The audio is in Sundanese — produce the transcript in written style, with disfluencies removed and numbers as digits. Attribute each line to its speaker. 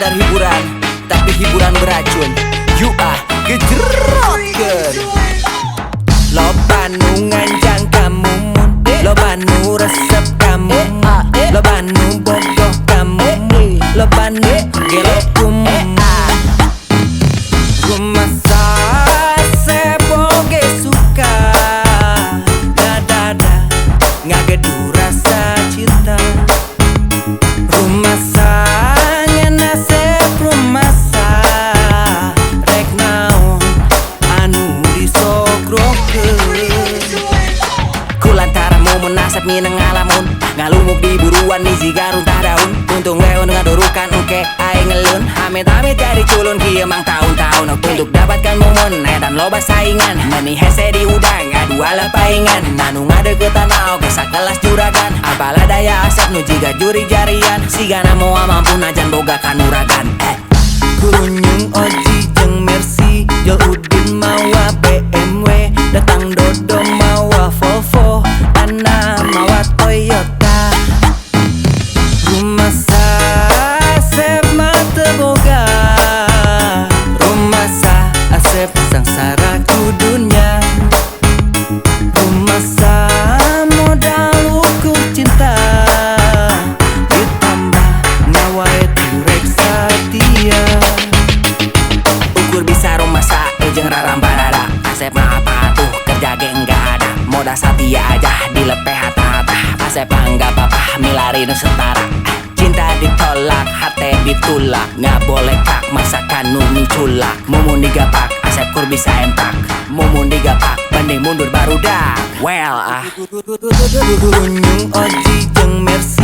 Speaker 1: Sekadar hiburan, tapi hiburan beracun. You ah gejerotkeun. Loba nu nganjang ka Mumun, loba nu resep ka Mumun, loba nu bogoh ka Mumun, loba nu gelo ku Mumun. Rumasa Asep oge suka ngadada ngageduh rasa cinta. Rumasa ngan Asep rumasa rek naon anu disogrokeun. Kulantaran Mumun Asep mineng ngalamun, ngalumuk di buruan nih jiga runtah daun. Untung we ngadurukan engke aing ngelun. Amit-amit jadi culun kieu mang tahun-tahun. Untuk dapatkan Mumun edan loba saingan. Meni hese diudang adu ala paingan. Nanu ngadeukeutan oge sakelas juragan. Apalah daya Asep nu jiga juri jarian. Sigana moal mampu najan boga kanuragan. Kurunyung Oji jeung Mercy, Jol Udin mawa BMW, datang Dodo mawa Volvo, Ana mawa Toyota. Rumasa Asep mah teu boga, rumasa Asep sangsara ku dunya. Rumasa modal ukur cinta, ditambah nawae rek satia. Ukur bisa rumasa jeung rarambarada. Asep mah apa tuh kerja ge enggak ada. Modal satia aja dilepeh hatta-hatta. Asep mah enggak apa-apa milari nu setara. Cinta ditolak, hate ditulak. Nggak boleh kak masakan nu minculak. Mumun digapak, Asep kur bisa empak. Mumun digapak, banding mundur barudak. Well ah. Kurunyung Oji jeung Mercy.